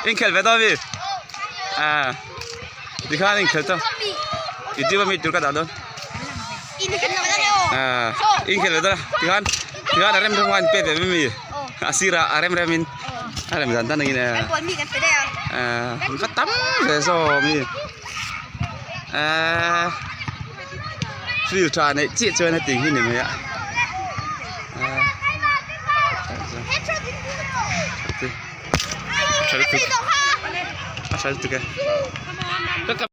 Inkhel ve dawn mi? Ah. Tikhan inkhel chu. YouTube a mi tur ka dah dawn. Ah. Inkhel ve dawn a. Tikhan tikhan a rem rem khan pe ve mi mi. A sirah a rem rem in a rem dan dan angin eh. Ah. Ka tam ve zawm mi. Ah. Field tha neih chiah chuan heti hi ni mai a. Ah. A tha lutuk a tha lutuk e.